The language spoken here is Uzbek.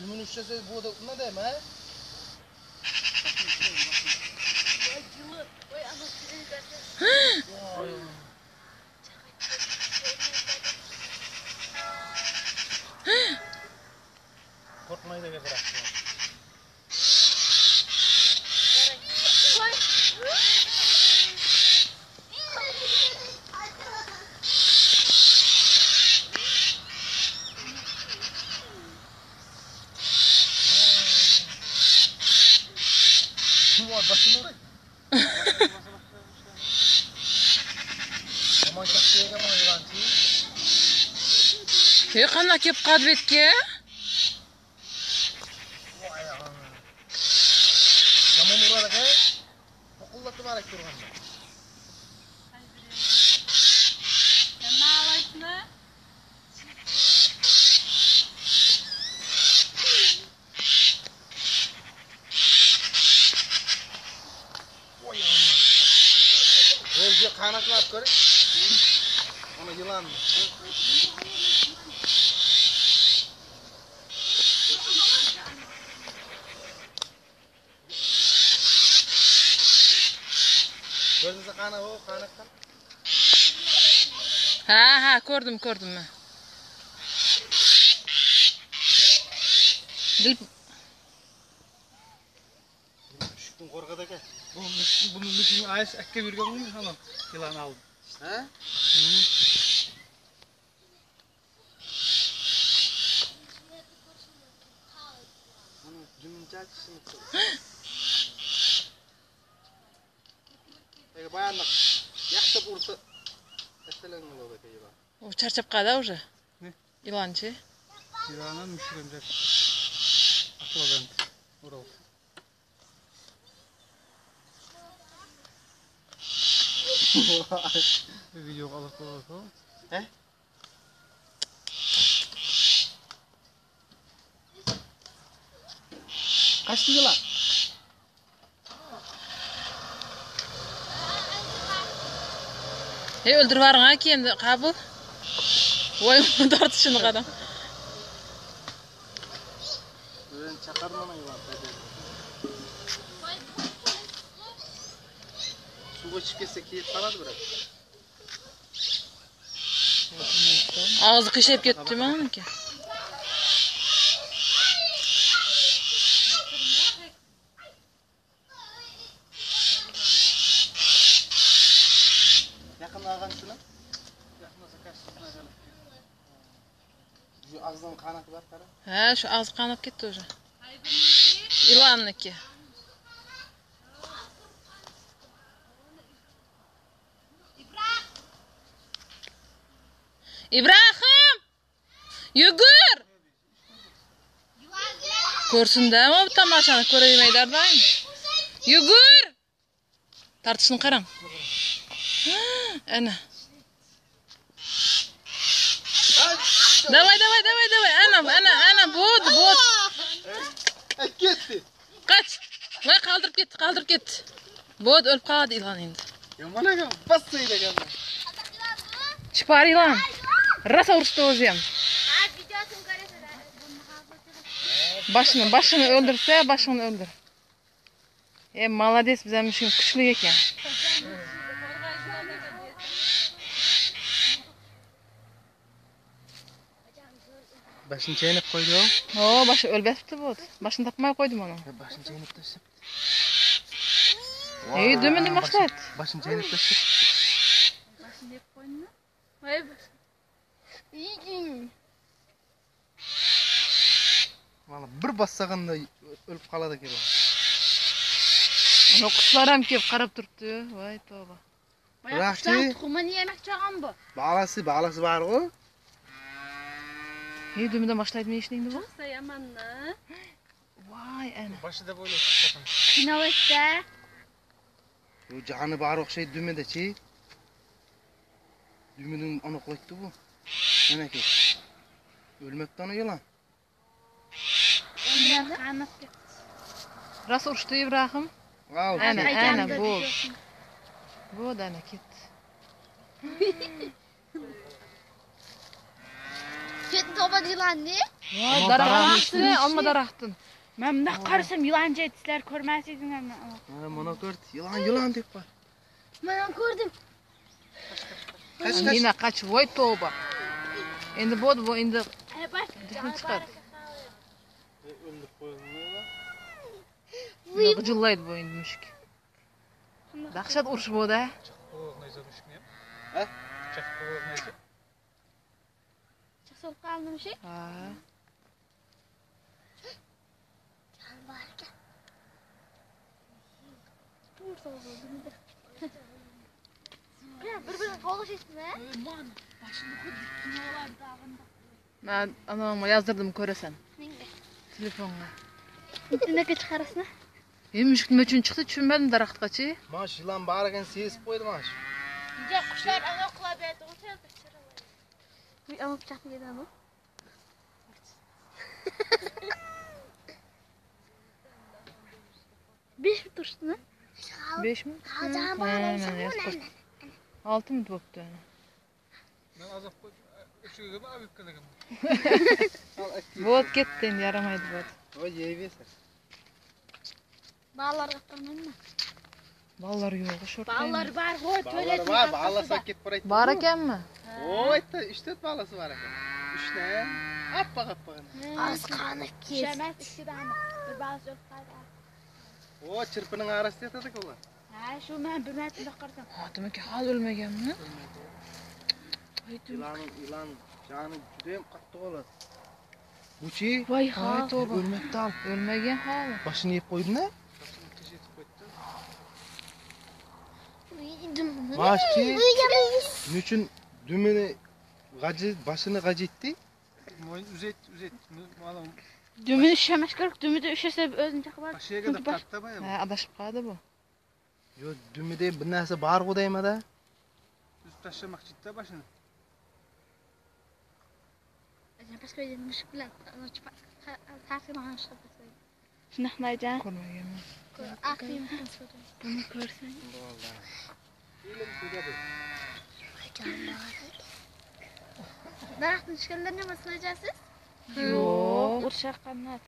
Dumini ushlasa bu da nima deyman? Qo'rqmaydi biroq. Qanday kelib qoldi bu yerga? Yomon uradi aka. Qo'llatib barak turganda. O'zi qanatlab ko'ring. Ana yılan. Ko'rdingizmi qani u qanaqa? Ha, ha, ko'rdim, ko'rdim men. Dil mushukdan qo'rqadi aka. Bu mushukning aysi akka yurgan ana yılan oldi. Ha? Buni dumcha tushunib. Bayanliq yaxshilab ursa tashlangan bo'ladi aka yılan. U charchab qoldi уже. Ne? Ilonchi. Ilon ham mushuk ham aqldan uradi. Video olib qo'yadi. He? Qochdi yılan. Ey o'ldirib yuboring aka endi qabul. Voy tortishini qarang. O'zini chaqirmang yılan. Suvga tushib ketsa kiyib qoladi biroq. Og'zi qiyshayib ketdimi uniki? Shu og'zidan qanot bor qara. Ha, shu og'zi qanab ketdi уже. Ilonniki. Ibrahim! Yugur! Ko'rsin-da, bu tomoshani ko'ravermaydi doim. Yugur! Tortishini qarang. Ana. Давай, давай, давай, давай. Ana, ana, ana, bo'ldi, bo'ldi. Ketdi. Qoch. Voy, qoldirib ketdi, qoldirib ketdi. Bo'ldi, o'lib qoladi ilon endi. Yomon ekan, bossaydi ekan. Chipar ilon. Rosa urishdi o'zi ham. Boshini, boshini o'ldirsa, boshini o'ldir. E, молодец, bizning mushugimiz kuchli ekan. Boshini chaynab qo'ydi o. O, boshi o'lib yotibdi bu. Boshini topmay qo'ydim uni. Boshini chaynab tashlabdi. Ey, dumini boshladi. Boshini chaynab tashlabdi. Boshini yeb qo'ydimi? Voy bosh. Mana bir bossaganda o'lib qoladi ekan. Ana qushlar ham kelib qarab turibdi. Voy tavba. Boya qushlar tuxumini yemoqchi bo'lgan bu. Balasi, balasi bor-ku. Ey, dumidan boshlaydimi ishni endi bu? Chiqsa yamanni. Voy, ana. Boshida bo'ylab. Qiynalasda. Bu joni bor o'xshaydi dumida-chi. Dumidan aniqlaydi bu. Mana-ki. O'lmabdi ana yılan. Rosa urishdi Ibrahim. Ana, ana bo'ldi. Bo'ldi, ana ketdi. Ketdi topadi yılanni. Voy, daraxtni, olma daraxtini. Men bundoq qarasam yılan jeydi, sizlar ko'rmas edinglar. Mana mana ko'rdi. Yılan, yılan deb qo'y. Men ham ko'rdim. Qaç, qaç. Nina qaç, voy tavba. Endi bo'ldi, bu endi chiqadi. O'ldirib qo'yildimi? G'ijillaydi bu endi mushuk. Dahshat urush bo'ldi. Ha? Chiqsa qoldi mushuk? Ha. Jon bor ekan. Bir-birini qo'llashishmi? Boshini xuddi kinolardag'indaq. Men anamga yozdirdim, ko'rasan. Menga. Telefonga. Internetga chiqarasizmi? Mushuk nima uchun chiqdi tushunmadim daraxtgachi. Mana shu yılan bor ekan, sezib qo'ydi mana shu. Unga qushlar ana qilab berdi, o'sha Bir ama bıçakla yedi ama. Beş mi tursun ha? 5 mi? 6 mı bo'pti? Men azob qo'yib, 3ga olib kelgan. Bo't ketdi endi, yaramaydi bo't. Voy, yeyversin. Balalarga qo'ymaymi? Bolalar yo'q, shu Bolalar bor, voy, Bolalar bor, balasi ketib boraydi. Bor ekanmi? Voy, 3-4 balasi bor ekan. 3 ta. Oppoq oppoq. Az qanib kes. Emas, 2 dona. Bir balasi o'lib qoldi. O, chirpining orasida yotadi ular. Ha, shu men bir marta bundoq qarasam. Xotim aka hali o'lmaganmi? Yılan joni juda ham qattiq bo'ladi. Buchi? Voy, tavba. O'lmabdi hali. O'lmagan hali. Boshini yeb qo'ydimi? Boshchi nechun dumini g'aji, boshini g'ajitdi? Uzet, uzet. Dumini ushlamash kerak, dumida ushlasa o'zini chaqib oladi. Boshiga deb tortdi bu. Ha, adashib qoldi bu. Yo'q, dumida bir narsa bor-ku deyman-da. Uzib tashlamoqchi-da boshini. Pastga mushuk bilan tartiblanishdi. Shundoqmayjan. Ko'rmaganman. Buni ko'rsang. Daraxtni tushganlar nima qilasiz? Yo'q. Urushaqanlar.